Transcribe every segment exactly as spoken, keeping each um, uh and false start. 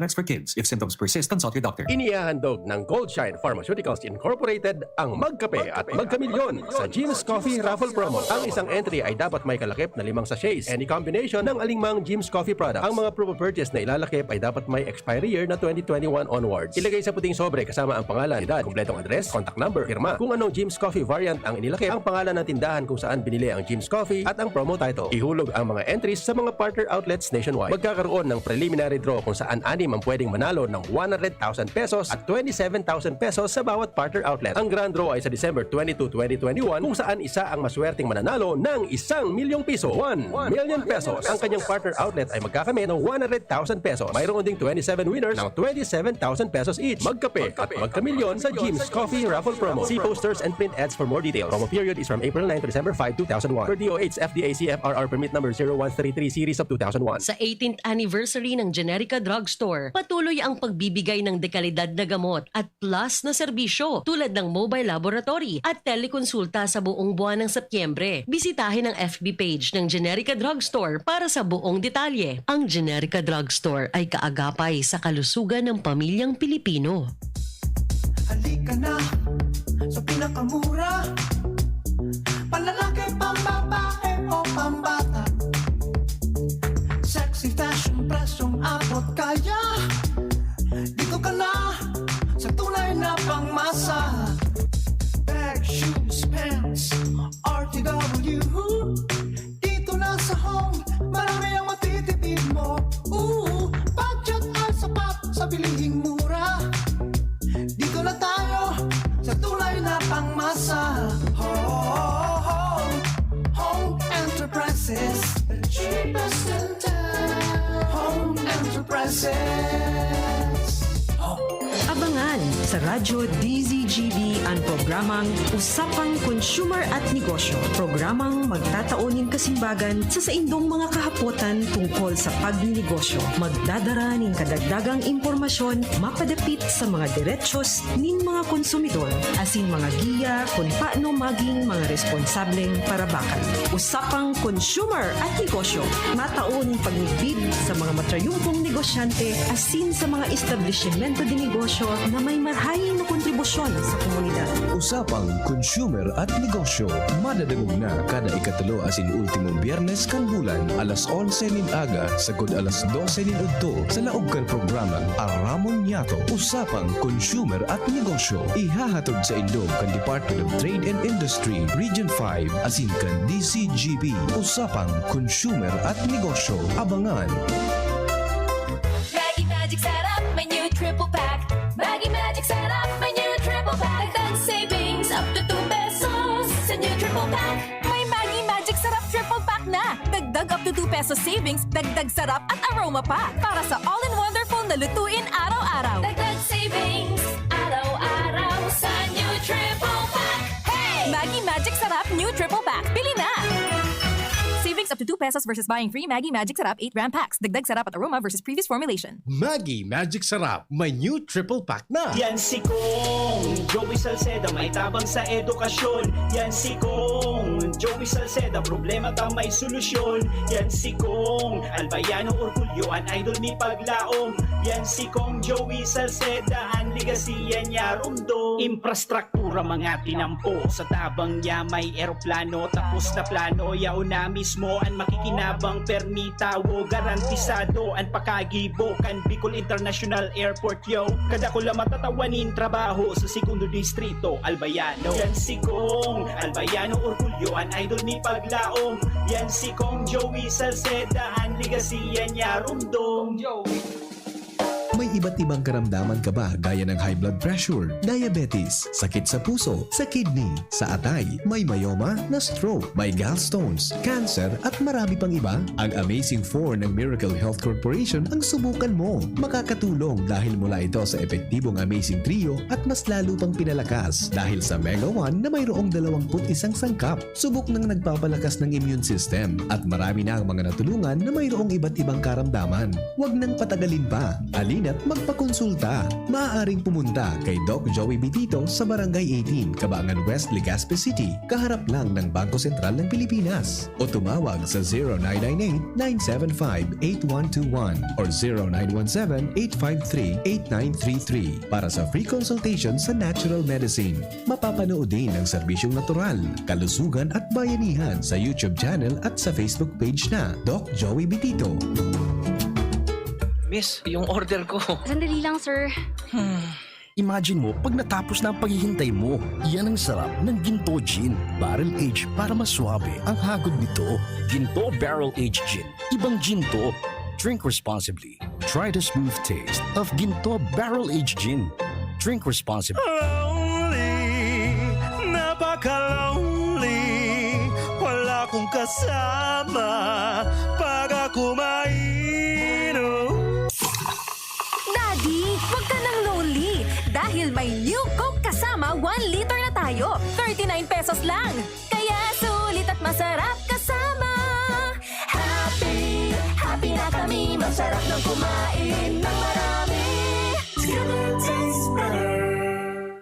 Next for kids. If symptoms persist, consult your doctor. Inihahandog ng Goldshine Pharmaceuticals Incorporated ang Magkape at Magkamilyon sa Jim's Coffee Raffle Promo. Ang isang entry ay dapat may kalakip na limang sachets. Any combination ng alingmang Jim's Coffee product. Ang mga proof of purchase na ilalakip ay dapat may expiry year na twenty twenty-one onwards. Ilagay sa puting sobre kasama ang pangalan, edad, kumpletong address, contact number, pirma. Kung anong Jim's Coffee variant ang inilakip, ang pangalan ng tindahan kung saan binili ang Jim's Coffee at ang promo title. Ihulog ang mga entries sa mga partner outlets nationwide. Magkakaroon ng preliminary draw kung saan anim ang pwedeng manalo ng one hundred thousand pesos at twenty-seven thousand pesos sa bawat partner outlet. Ang grand draw ay sa December twenty-two, twenty twenty-one, kung saan isa ang maswerteng mananalo ng isang milyong piso. One million pesos. Ang kanyang partner outlet ay magkakamit ng one hundred thousand pesos. Mayroon ding twenty-seven winners ng twenty-seven thousand pesos each. Magkape at magkamilyon sa Jim's Coffee Raffle Promo. See posters and print ads for more details. Promo period is from April nine to December five, two thousand one. Per D O H F D A C F R R permit number zero one three three series of two thousand one. Sa eighteenth anniversary ng Generica Drugstore, patuloy ang pagbibigay ng dekalidad na gamot at plus na serbisyo tulad ng mobile laboratory at telekonsulta sa buong buwan ng Setyembre. Bisitahin ang F B page ng Generica Drugstore para sa buong detalye. Ang Generica Drugstore ay kaagapay sa kalusugan ng pamilyang Pilipino. Halika na sa pinakamura. Panlalaki, pambabae o pambata. Sexy fashion, presyong abot kaya. Dito ka na sa tunay na pangmasa. Bag, shoes, pants, R T W. Dito na sa Home, marami ang matitipid mo. Ooh, budget ay sapat sa bilihing mura. Dito na tayo sa tunay na pangmasa. Home, Home Enterprises, the cheapest in town. Home Enterprises. Home. Abangan sa Radyo D Z G B an programang Usapang Consumer at Negosyo. Programang magtatao nin kasimbagan sa saindong mga kahapotan tungkol sa pagninegosyo. Magdadara nin kadagdagang impormasyon mapadapit sa mga derechos nin mga konsumidor asin mga giya kun paano maging mga responsableng parabakan. Usapang Consumer at Negosyo, matao nin pagmidbid sa mga matrayumpong negosyante asin sa mga establisimento de negosyo na may marahay na kontribusyon sa komunidad. Usapang Consumer at Negosyo, madadangog na kada ikatulo asin ultimong Biyernes kan bulan, alas onse nin aga sagkod alas dose nin udto, sa laog kan programang Aramon Niyato, Usapang Consumer at Negosyo. Ihahatod saindo kan Department of Trade and Industry, Region five, asin kan D Z G B. Usapang Consumer at Negosyo. Abangan! Maggi Magic Sarap, may new triple pack. Maggi Magic Sarap, may new triple pack. Dagdag savings up to two pesos sa new triple pack. May Maggi Magic Sarap triple pack na. Dagdag up to two pesos savings, dagdag sarap at aroma pa. Para sa all-in-wonderful na lutuin araw-araw. Dagdag savings, araw-araw sa new triple pack. Hey! Maggi Magic Sarap new triple pack. Bili na! Savings up to two pesos versus buying three Maggi Magic Sarap eight gram packs. Dagdag sarap at aroma versus previous formulation. Maggi Magic Sarap, may new triple pack na. Yan si Kong Joey Salceda, may tabang sa edukasyon. Yan si Kong Joey Salceda, problema ta may solusyon. Yan si Kong Albayano Orgulyo, an idol ni paglaom. Yan si Kong Joey Salceda, an legacy yan niya rumdom. Infrastruktura mga tinampo, sa tabang niya may eroplano, tapos na plano, yaon na mismo an makikinabang, permi tawo, garantisado an pakagibo kan Bicol International Airport, yo. Kadakula matatawan nin trabaho sa Segundo Distrito, Albayano. Yan si Kong Albayano Orgulyo, an idol ni paglaom. Yan si Kong Joey Salceda, an legacy yan niya rumdom. May iba't ibang karamdaman ka ba, gaya ng high blood pressure, diabetes, sakit sa puso, sa kidney, sa atay, may myoma, na stroke, may gallstones, cancer, at marami pang iba? Ang Amazing Four ng Miracle Health Corporation ang subukan mo. Makakatulong dahil mula ito sa epektibong Amazing Trio at mas lalo pang pinalakas dahil sa Mega One na mayroong dalawampu't isang sangkap. Subok nang nagpapalakas ng immune system at marami na ang mga natulungan na mayroong iba't ibang karamdaman. Huwag nang patagalin pa. Halina at magpakonsulta. Maaaring pumunta kay Doc Joey Bitito sa Barangay eighteen, Kabangan West, Legazpi City, kaharap lang ng Bangko Sentral ng Pilipinas. O tumawag sa zero nine nine eight, nine seven five, eight one two one or zero nine one seven, eight five three, eight nine three three para sa free consultation sa natural medicine. Mapapanood din ang serbisyong natural, kalusugan at bayanihan sa YouTube channel at sa Facebook page na Doc Joey Bitito. Miss, yung order ko. Sandali lang, sir. Imagine mo pag natapos na ang paghihintay mo. Yan ang sarap ng Ginto Gin. Barrel aged para mas suabe ang hagod nito. Ginto Barrel Aged Gin. Ibang Ginto. Drink responsibly. Try the smooth taste of Ginto Barrel Aged Gin. Drink responsibly. Lonely, napaka-lonely. Wala kong kasama pag ako mainom. Daddy, wag ka nang lonely dahil may New Coke kasama one liter na tayo. Thirty-nine pesos lang. Kaya sulit at masarap kasama. Happy, happy na kami. Masarap ng kumain ng marami. Together tastes better.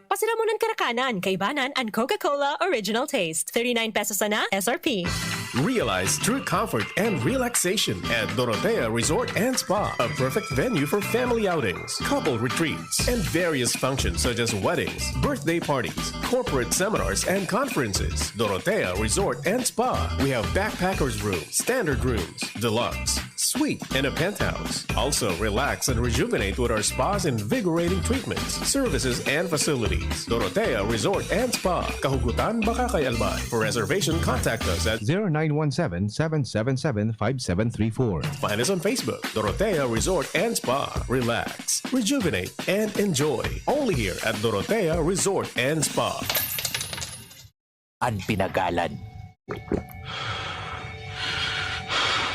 Pasiramunan, Karakanan, Kaibanan, and Coca-Cola Original Taste. Thirty-nine pesos sana, S R P. Realize true comfort and relaxation at Dorotea Resort and Spa, a perfect venue for family outings, couple retreats, and various functions such as weddings, birthday parties, corporate seminars, and conferences. Dorotea Resort and Spa. We have backpackers room, standard rooms, deluxe, suite, and a penthouse. Also, relax and rejuvenate with our spa's invigorating treatments, services, and facilities. Dorotea Resort and Spa, Kahugutan, Bacacay, Albay. For reservation, contact us at zero nine one seven, seven seven seven, five seven three four. Find us on Facebook, Dorotea Resort and Spa. Relax, rejuvenate, and enjoy. Only here at Dorotea Resort and Spa. An pinagalan,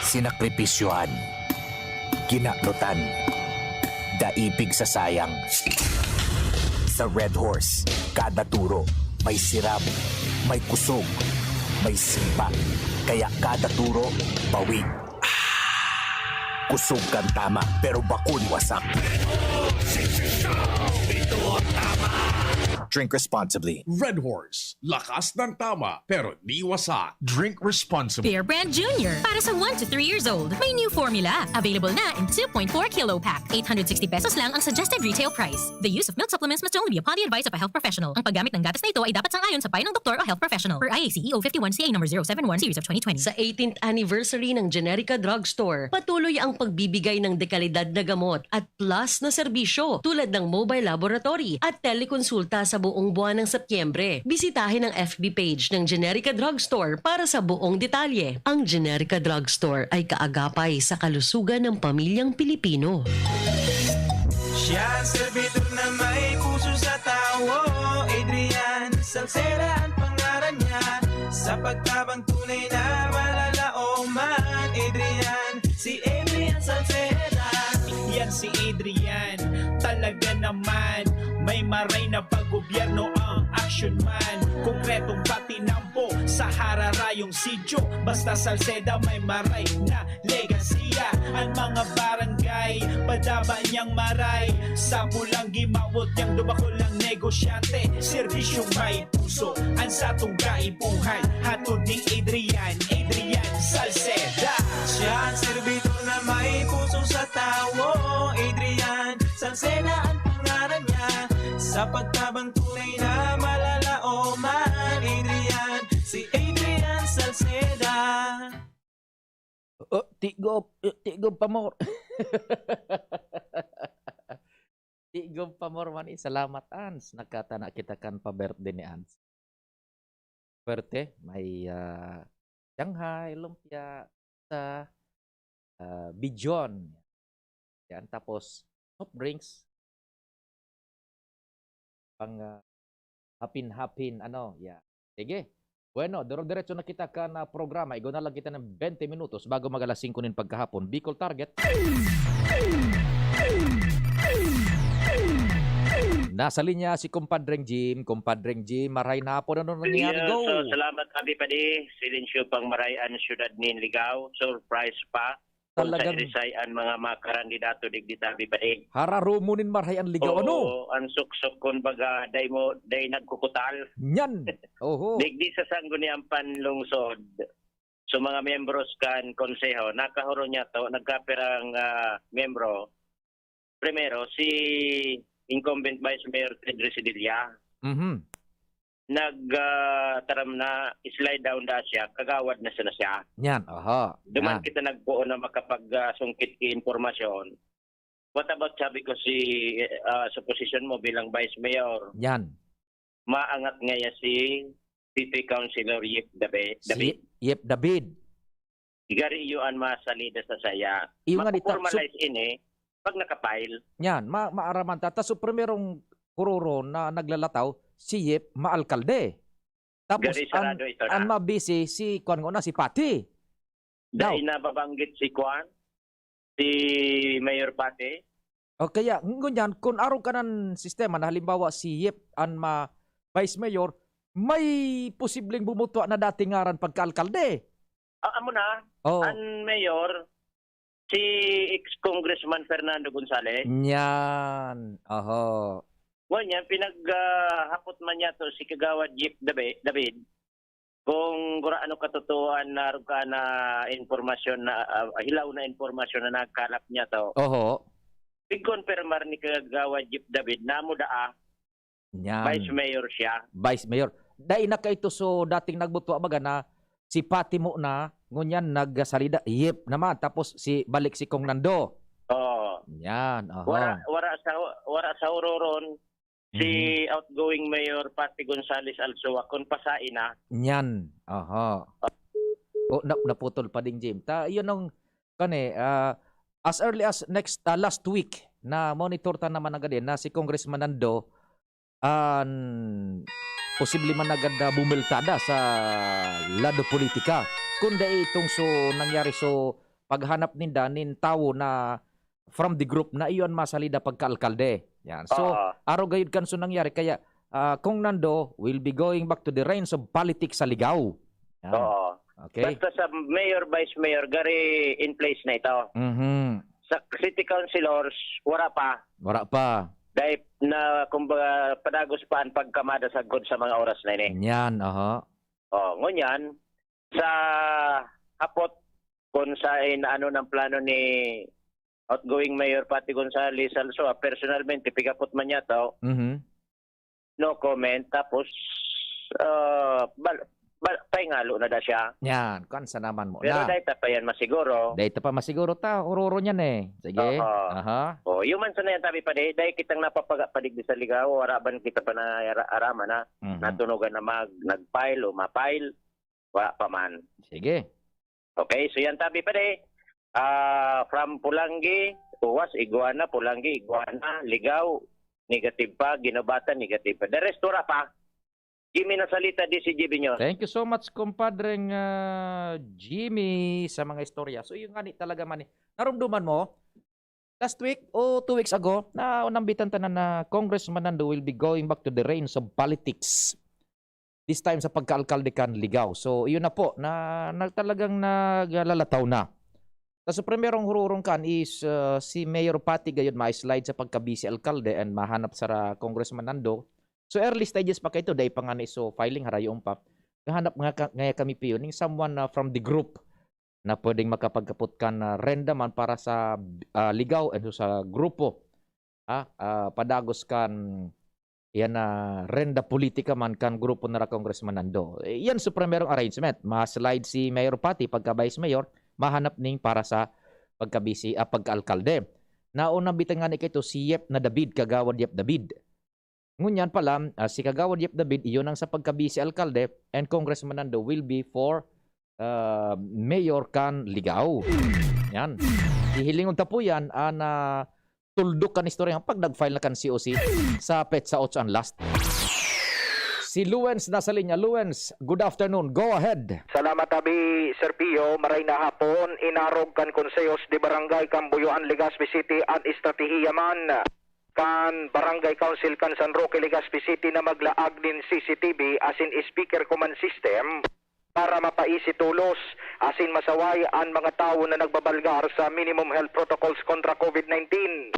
sinakripisyohan, ginaknotan, dai pigsasayang. Sa Red Horse, kada turo may sirab, may kusog, may sipa, kaya kada turo, bawi. Kusog kan tama, pero bakun wasak. Drink responsibly. Red Horse, lakas ng tama pero di wasak. Drink responsibly. Bear Brand Junior para sa one to three years old. May new formula. Available na in two point four kilo pack. Eight hundred sixty pesos lang ang suggested retail price. The use of milk supplements must only be upon the advice of a health professional. Ang paggamit ng gatas na ito ay dapat sang-ayon sa payo ng doktor o health professional. Per I A C E O fifty-one C A number zero seven one series of twenty twenty. Sa eighteenth anniversary ng Generica Drugstore, patuloy ang pagbibigay ng dekalidad na gamot at plus na serbisyo tulad ng mobile laboratory at telekonsulta sa buong buwan ng Setyembre. Bisitahin ang F B page ng Generica Drugstore para sa buong detalye. Ang Generica Drugstore ay kaagapay sa kalusugan ng pamilyang Pilipino. Siya ang servidor na may puso sa tawo, Adrian Salceda ang pangaran niya. Sa pagtabang tunay na malalaoman, Adrian, si Adrian Salceda. Yan si Adrian, talaga naman. May maray na pag-gobyerno ang action man. Konkretong patinampo sa hararayong sityo. Basta Salceda may maray na legasiya. Ang mga barangay, padaba niyang maray. Sa pulang gimawot niyang dumakol ang negosyante. Serbisyong may puso, ang satong kaipuhan. Hatod ni Adrian, Adrian Salceda. Siya ang servidor na may puso sa tawo, Adrian Salceda ang pangaran niya. Sa pagtabang tunay na malalaoman, Adrian, si Adrian Salceda. Oh, tigop, eh, tigop pa more. Tigop pa more man, eh. Salamat, Ans. Nagkatana kita kan pa-birthday ni Ans. Pwerte, may, ah, Shanghai, lumpia, sa, ah, Bijon. Yan, tapos soft drinks. Pang, ah, hapin-hapin, ano, yeah. Sige. Bueno, dire-diretso na kita kan, ah, programa. Igwa na lang kita ng bente minutos bago mag-alas singko nin pagkahapon. Bicol Target. Nasa linya si Kumpadreng Jim. Kumpadreng Jim, maray na hapon. Ano nangyari? Yes, Go! So, salamat, Abi Padi. Silencio pang maray an syudad nin Ligao. Surprise pa. Talagang saen-saen mga, mga karandidato digdi tabi pa, eh. Hararumo nin marahay an ligaw, ano? Oo, ang suksok, kumbaga, dai mo, dai nagkukutal. Nyan. Oho. Digdi sa Sangguniang Panlungsod, so mga miyembros kan konseho, nakahuro niya to, nagkapirang, ah, miyembro. Primero, si incumbent Vice Mayor Ted Residilla. Mhm. Nag, ah, taram na, slide down na siya, kagawad na sana siya. Yan, oho. Duman yan. Kita nagpoon na makapag, ah, sungkit ki impormasyon. What about, sabi ko, si, ah, sa posisyon mo bilang Vice Mayor? Yan. Maangat ngaya si P P Councilor Yip Dabe-, Si David. Yip David. Gari iyo an masalida sa saya. Iyo nga dita, so Mapo-formalize ini pag naka-file. Yan, ma-, maaraman ta. Ta, so primerong huroron na naglalataw, si Yip maalkalde. Tapos Gari an, sarado ito na. An mabisi si kuwan ngona, si Patty. Daw. Dai nababanggit si kuwan, si Mayor Patty. O kaya, ngunyan, kun arog kanan sistema na halimbawa si Yip an ma-, Vice Mayor, may posibleng bumutwa na dating ngaran pagkaalkalde. Ah, amo na, Oo. An mayor, si ex-congressman Fernando Gonzalez. Nyan. Oho. Ngunyan, pinag, ah, hapot man niya to si Kagawad Jeff Dabe-, David, kung gura ano katotoohan na arog ka na impormasyon na, ah, hilaw na impormasyon na nagkalap niya to. Oho. Pigkonpirmar ni Kagawad Jeff David na amo daa, Nyan. Vice Mayor siya. Vice Mayor. Dai na kaito so dating nagbutwa baga na si Patty mo na, ngunyan nagsalida, Yip naman, tapos si, balik si Cong Nando. Oo. Yan, aha. Wara, wara sa, wara sa huroron, si Mhm. outgoing Mayor Patty Gonzalez Alzua, kun pasain na. Yan, aha. O, na-, naputol pa ding Jim. Ta, yun ang, kani, ah, as early as next, ah, last week, na-monitor ta naman agad na si Congressman Nando, an posible man agad na bumultada sa lado politika. Kun dai itong so nangyari, so paghanap ninda nin tawo na from the group na iyo an masalida pagkaalkalde. Yan. So, Oo. arog gayud kan so nangyari. Kaya, ah, Cong Nando will be going back to the reins of politics sa Ligao. Yan. Oo. Okay. Basta sa mayor, vice mayor, gari in place na ito. Mhm. Sa city councilors, wala pa. Wala pa. Dahil na, kumbaga, padagos pa ang pagkamada sagkod sa mga oras na ini. Yan, aha. Oh, ngunyan, sa hapot, kung sa in-, ano ng plano ni outgoing Mayor Patty Gonzalez Alzua, personalmente, pigapot man niya to, Mhm. no comment. Tapos, ah, bal-, bal-, paingalo na da siya. Yan, kwan sa naman mo Pero na. dahil ta pa yan masiguro. Dahil ta pa masiguro ta, ururo niyan eh. Sige. Oo. Aha. Oh, human sa na yan, tabi pa, dahil, dahil kitang napapaga padigdi sa ligaw, wala ba kita pa na ara-, arama na? Mhm. Natunugan na mag-, nag-file o ma-file, wala pa man. Sige. Okay, so yan, tabi pa, dahil, ah, from Pulangi, Uwas, Iguana, Pulangi, Iguana, Ligaw, negative pa, Ginobatan, negative pa. The rest, wala pa. Jimmy Nasalita, D C G B News. Thank you so much, kumpadreng, ah, Jimmy, sa mga istorya. So, yung nga ni talaga man eh. Narumduman mo, last week o two weeks ago, na nambitan tanan na Congressman Nando will be going back to the reins of politics. This time sa pagkaalkalde kan Ligao. So, yun na po, na, na talagang naglalataw na. Sa primerong hururon kan is, ah, si Mayor Patty gayud ma-slide sa pagka-vice alkalde and mahanap sa ra-, Congressman Nando. So, early stages pa kaito, dai pa nga na iso filing, harayoon pa. Gahanap nga ka-, ngaya kami piyo ning someone, ah, from the group na pwedeng makapagkapot kan, ah, renda man para sa, ah, Ligao and sa grupo. Ah, ah, padagos kan, yan na renda politika man kan grupo na ra Congressman Nando. Eh, yan sa primerong arrangement. Ma-slide si Mayor Patty pagka Vice Mayor, mahanap ning para sa pagka-vice, ah, pagka-alkalde. Nauna bitang nga ni kaito si Yep na David, Kagawad Yep David. Ngunyan pala, ah, si Kagawad Yep David, iyon ang sa pagka-vice alkalde, and Congressman Nando will be for, ah, mayor kan Ligao. Yan. Hihilingon ta po yan, ah, na tuldok kan istorya pag nag-file na kan C O C sa petsa otso ang last. Si Luens nasa linya. Luens, good afternoon. Go ahead. Salamat, Abi, Sir Pio. Maray na hapon, inarog kan Konsehos de Barangay kan Buyoan, Legazpi City, an estratehiya man kan Barangay Council kan San Roque, Legazpi City na maglaag nin C C T V asin speaker command system para mapaisi tolos asin masaway an mga tawo na nagbabalgar sa minimum health protocols kontra COVID nineteen.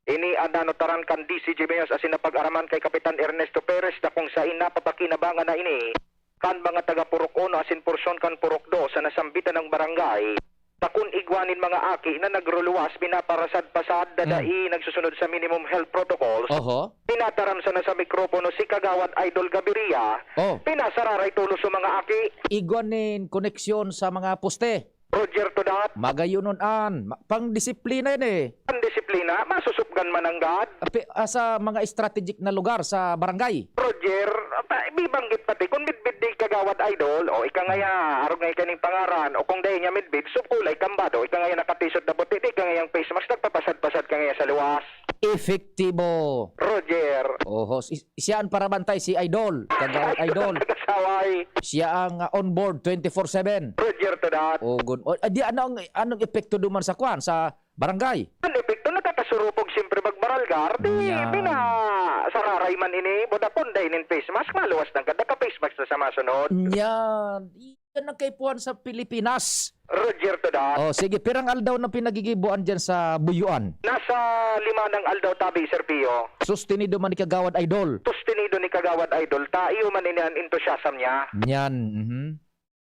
Ini an nanotaran kan D C G Minas asin napag-araman kay Kapitan Ernesto Perez na kung sain napapakinabangan na ini kan mga taga Purok Uno asin porsyon kan Purok Dos sa nasambitan na barangay. Ta kun igwa nin mga aki na nagruluwas, pinaparasad-pasad, dadai, nagsusunod sa minimum health protocols, Oho. pinataram sana sa mikropono si Kagawad Idol Gaviria, Oh. pinasararay tolos sa mga aki. Igwa nin koneksyon sa mga poste. Roger to that. Magayonon an. Ma-, pangdisiplina yan eh. Ang disiplina, masusupgan man ang God. Api-, ah, sa mga strategic na lugar sa barangay. Roger, pa, ibibanggit pati, kung midbid di Kagawad Idol, o ika ngaya, arog nga ika ning pangaran, o kung dahil niya midbid, sukulay kambado, ika ngaya nakatisod na puti, di ka ngayang face mask, nagpapasad-pasad ka ngaya sa luwas. Epektibo. Roger. Oho, si, siya ang parabantay, si Idol. Kagawad Idol. Nagkasaway. Siya ang, ah, on board twenty-four seven. Roger to that. O, gun-, o, ah, di, ano ang, anong epekto duman sa kwan, sa barangay? Ang epekto, nakakasurupog siyempre magbaralgar. Di, Yan. pinasararay man ini. Vodafone, dahil nin face mask, maluwas ng ganda ka face mask na sa masunod. Yan. Yan ang kaipuhan sa Pilipinas. Roger to that. Oh, sige, pirang aldaw na pinagigiboan dyan sa Buyuan? Nasa lima ng aldaw tabi, Sir Pio. Sustenido man ni Kagawad Idol. Sustenido ni Kagawad Idol. Ta, iyo man ini ang enthusiasm niya. Yan, mhm.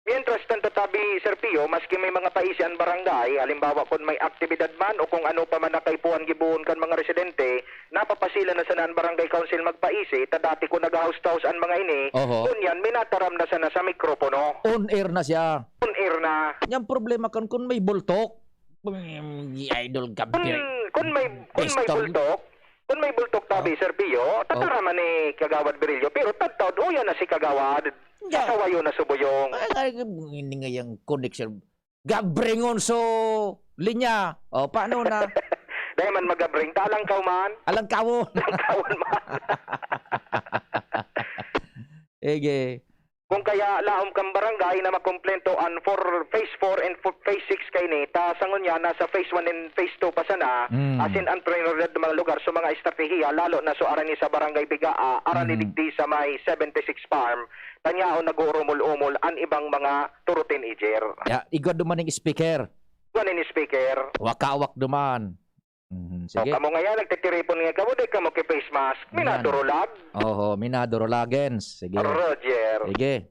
Mientras tanto tabi, Sir Pio, maski may mga paisi an barangay, halimbawa kun may aktibidad man o kung ano pa man na kaipuhan gibohon kan mga residente, napapasila na sana an barangay council magpaisi, ta dati kun nagahawstaws an mga ini, Oho. ngunyan minataram na sana sa mikropono. On air na siya. On air na. Yang problema kan kun may bultok. Mm, idol ka, Kun, Ber-, kun may, kun may Pistol. bultok, kun may bultok tabi, Oh. Sir Pio, Oh. tataraman ni Kagawad Virilio, pero tadtaw, uya na si Kagawad. Yeah. Kasawayo na subuyong. Ay, ay, hindi nga yung connection. Gabringon so linya. O, paano na? Dahil man magabring, talangkaw man. Alangkawon. Alangkawon man. Ege. Kung kaya laom kang barangay na makomplento an four, phase four and fo-, phase six kaini, ta sa ngunyan nasa phase one and phase two pa sana, Mm. asin ang prioridad ng mga lugar sa mga estratehiya, lalo na so arani sa Barangay Bigaa, arani Mm. digdi sa may seventy-six farm, tanyaon nag-uurumol-umol an ibang mga turo teenager. Ya, igwa duman ning speaker. Igwa nin speaker. Wakawak duman. Mhm, O, sige. kamo ngaya, nagtitiripon nga kamo, di kamo ki face mask. Yan. Minadurulag. Oho, minadurulagens. Sige. Roger. Sige.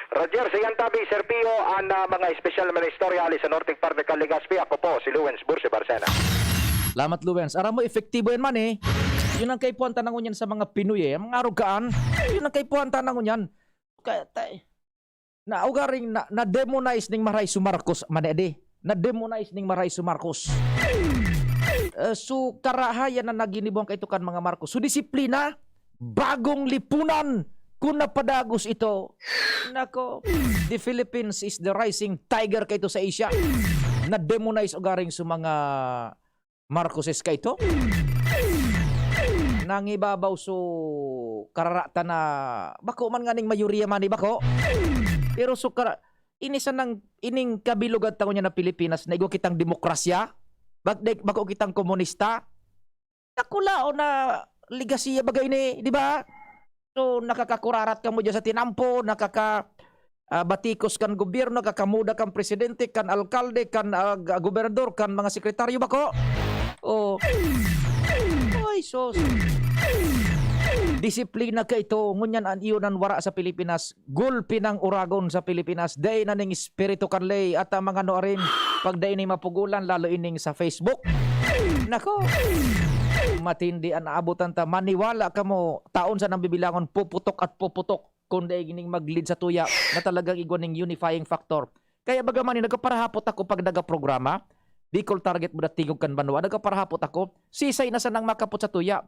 Roger, sa iyang tabi, Sir Pio, ang, ah, mga espesyal na istorya hali sa Norte parte kan Legazpi. Ako po, si Lawrence Bursi Barcena. Salamat, Lawrence. Aram mo, epektibo yan man eh. Yun ang kaipuhan ta na ngunyan sa mga Pinoy eh. Ang mga arugaan, yun ang kaipuhan ta na ngunyan. Kaya, tay, na ugaring na, na-demonize ning maray si Marcos, man, edi. Na-demonize ning maray si Marcos. Eh, so, karahayan na naginibuhan kaito kan mga Marcos. So, disiplina, bagong lipunan, kung napadagos ito. Nako, the Philippines is the rising tiger kaito sa Asia. Na-demonize ugaring sa mga Marcoses kaito. Nangibabaw so kararatan na bako man nganing mayoriya man ni bako. Pero so kara-, ini sanang, ining kabilugan ta ngunyan na Pilipinas na igwa kitang demokrasya, bak-, de-, bako kitang komunista. Dakulaon na legasiya baga ini, di ba? So, nakakakurarat kamo diyan sa tinampo, nakaka-, ah, batikos kan gobyerno, kakamuda kan presidente, kan alkalde, kan, ah, g-, gobernador, kan mga sekretaryo bako? Oh. Ay, sus. Disiplina kaito. Ngunyan an iyo nan wara sa Pilipinas. Gulpi nang uragon sa Pilipinas. Dai na ning espiritu kan ley. At ang mga nuarin, pag dai ning mapugulan, lalo ining sa Facebook. Nako. Matindi an naabutan ta. Maniwala kamo, taon sa nang bibilangon, puputok at puputok. Kun dai ning mag-lead sa tuya na talagang igwa ning unifying factor. Kaya baga man, eh, nagkaparahapot ako pag nagaprograma, Bicol Target mo dating kan banwa, nagkaparahapot ako, sisay na sanang makapot sa tuya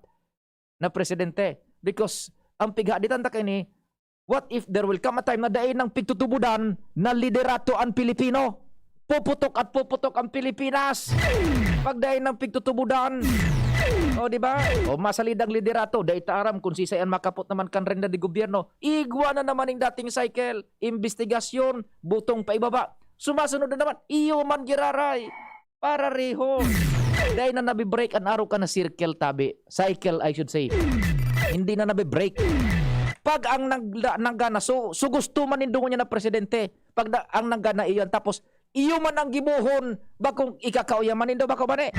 na presidente. Because ang pighaditan ta kaini, what if there will come a time na dai nang pigtutubudan na liderato ang Pilipino? Puputok at puputok ang Pilipinas. Pag dai nang pigtutubudan. O, di ba? O, masalidang liderato, dai ta aram kung sisay an makapot naman kan renda de gobyerno. Igwa na naman ning dating cycle. Imbestigasyon, butong paibaba. Sumasunod na naman, iyo man giraray. Pararehon. Dai na nabi-break an arog kan na circle, tabi. Cycle, I should say. Hindi na nabi-break. Pag ang nag-, na-, nanggana, so, so gusto man nindo ngunyan na presidente. Pag na-, ang nanggana iyan, tapos iyo man ang gibohon, bakong ikakauya man nindo, bako ba ni?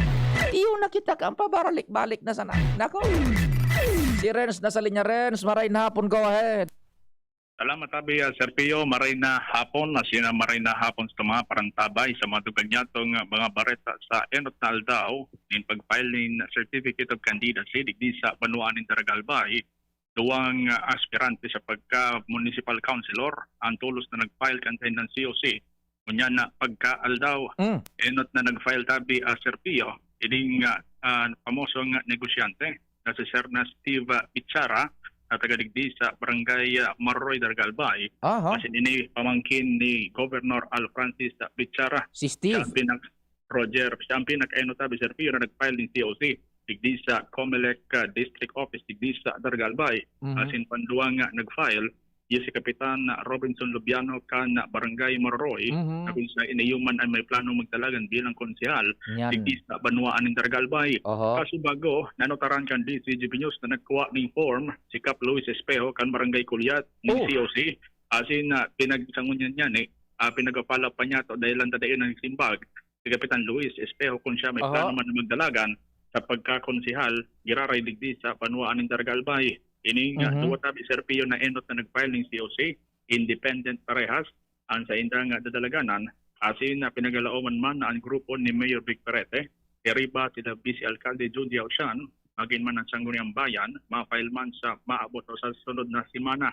Iyo na kita ka, ang pabaralik-balik na sana. Nako. Si Renz na sa linya. Renz, maray na hapon, go ahead. Salamat, Abi, ah, Sir Pio. Maray na hapon, as in, ah, maray na hapon sa mga parantabay, sa mga dugang nyatong, ah, mga bareta sa enot na aldaw nin pag-file nin Certificate of Candidacy digdi sa banwaan nin Daraga Albay. Duwang, ah, aspirante sa pagka-municipal councilor ang tolos na nag-file kan saindang C O C. Ngunyan na pagkaaldaw, Mm. enot na nag-file tabi, ah, Sir Pio, ining, ah, ah, pamosong negosyante na si Sir na Steve, ah, Pichara, na taga digdi sa Barangay, ah, Maroroy, Daraga Albay. Aha. Asin ini pamangkin ni Governor Al Francis, ah, Pichara. Si Steve. Siya ang pinak-, Roger, siya ang pinakaenot tabi, Sir Pio, na nag-file nin C O C digdi sa Comelec, ah, District Office digdi sa Daraga Albay. Mhm. Asin panduwang, ah, nag-file, iyo si Kapitan Robinson Lubiano kan Barangay Maroroy, Mhm. na kung sa inayuman ay may planong magdalagan bilang konsehal Yan. digdi sa banwaan nin Daraga Albay. Oho. Kaso bago, nanotaran kan D C G B News na nagkuha ning form si Kap Luis Espejo kan Barangay Kulyat ning Oh. C O C. Asin na pinagsangunyan niya ni, ah, pinagpapalap pa niya to dahil lang tadayon ang simbag si Kapitan Luis Espejo kung siya may Oho. plano man na magdalagan sa pagkakonsehal giraray digdi sa banwaan nin Daraga Albay. Ining, ah, Mhm. duwa tabi, Sir Pio, na enot na nag-file ning C O C, independent parehas ang saindang dadalaganan, asin na pinagalaoman man na ang grupo ni Mayor Vic Perete, iriba sila Vice Alcalde Jun Diao Sian, magin man ang Sangguniang Bayan, ma-file man sa maabot o sa sunod na semana.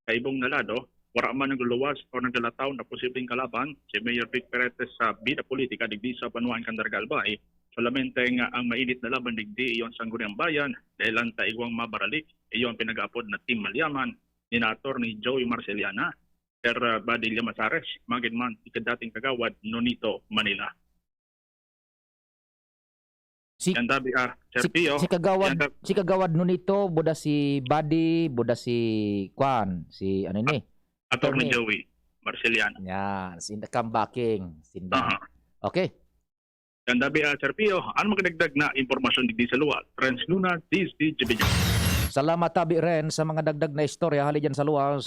Sa ibong na lado, wara man nagluluwas o naglalataw na posibleng kalaban si Mayor Vic Perete sa bida politika digdi sa banwaan kan Daraga Albay. Solamente nga ang mainit na laban digdi iyo ang Sangguniang Bayan, dahil lang ta igwang mabarali, iyo ang pinag-aapod na Team Malyaman, ni Attorney Joey Marceliana, Sir, ah, Buddy Llamazares, magin man si dating kagawad Nonito Manila. Si, Yan tabi, ah, Sir si, Pio. Si Kagawad, Yan tab- si Kagawad Nonito, buda si Buddy, buda si Kwan, si ano ni? Attorney Attorney. Joey Marceliana. Yan, si Kambal King, sinda. Aha. Okay. Yan tabi, ah, Sir Pio, ano makadagdag na impormasyon digdi sa luwas? Renz Luna, D Z G B News. Salamat tabi, Ren, sa mga dagdag na istorya hali dyan sa luwas.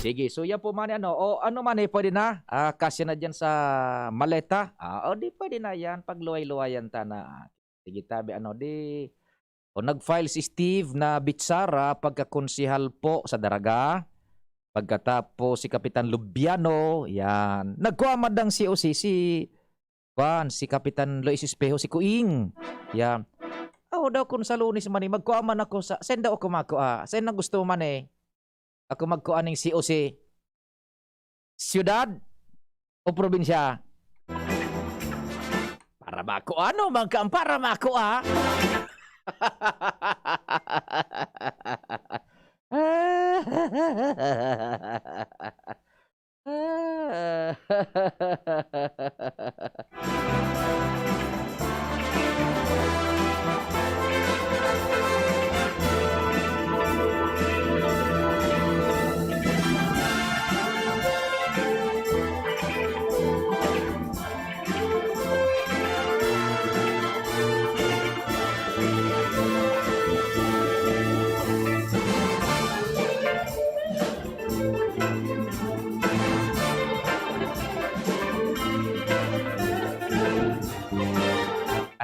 Sige, so yan po man, ano, o ano man eh, pwede na, ah, kasya na dyan sa maleta. Ah, o di pwede na yan, pagluway-luwayan ta na. Sige, tabi, ano, di, o nag-file si Steve na Bitsara pagkakonsehal po sa Daraga. Pagkatapos si Kapitan Lubiano, yan. Nagkuha man dang C O C, si, kwan, si Kapitan Luis Espejo, si Kuing. Yan. Ako daw kung sa Lunes man, eh, magkuha man ako sa, saan daw ako magkuha? Saan ang gusto man, eh? Ako magkuha ning C O C. Siyudad o probinsya? Para makua, no? Magka-, para makua.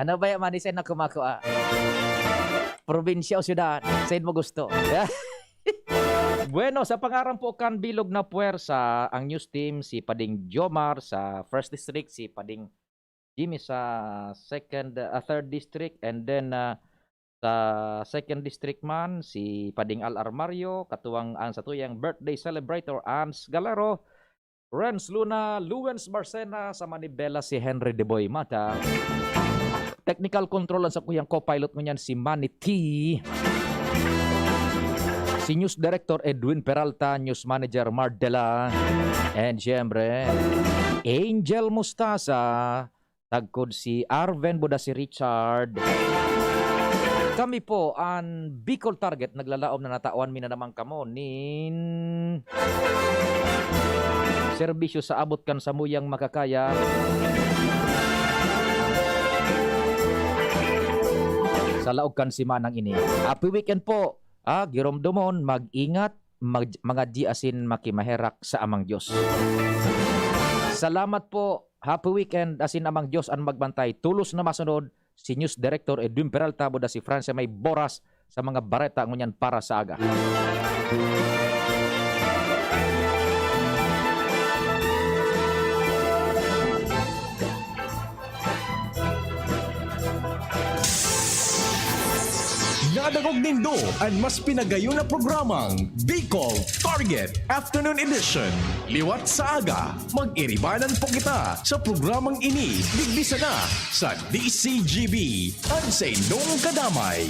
Ano ba yan, man? Saan na kumakua? Probinsya o syudad? Saan mo gusto? Bueno, sa pangaran po kan bilog na puwersa, ang news team, si Pading Jomar sa First District, si Pading Jimmy sa Second, ah, Third District, and then, ah, sa Second District man, si Pading Al Armario, katuwang ang satuyang birthday celebrator, Ans Galero, Renz Luna, Luwens Marcena, sa manibela si Henry Deboy Mata. Technical control ang sakuyang co-pilot ngunyan si Manny T. Si News Director Edwin Peralta, News Manager Mardela, and siyempre, Angel Mustasa, tagkod si Arven, buda si Richard. Kami po, an Bicol Target, naglalaom na natawan mi na naman kamo nin serbisyo sa abot kan samuyang makakaya. sa laog kan semanang ini. Happy weekend po. Ah, giromdomon, mag-ingat, mag-, mga di asin makimaherak sa Amang Diyos. Salamat po. Happy weekend, asin Amang Diyos an magbantay. Tulos na masunod, si News Director Edwin Peralta, buda si Francia May Boras sa mga bareta ngunyan para sa aga. Nadangog nindo an mas pinagayon na programang Bicol Target Afternoon Edition. Liwat sa aga, mag-iribanan po kita sa programang ini, digdi sana sa D C G B, an saindong kadamay.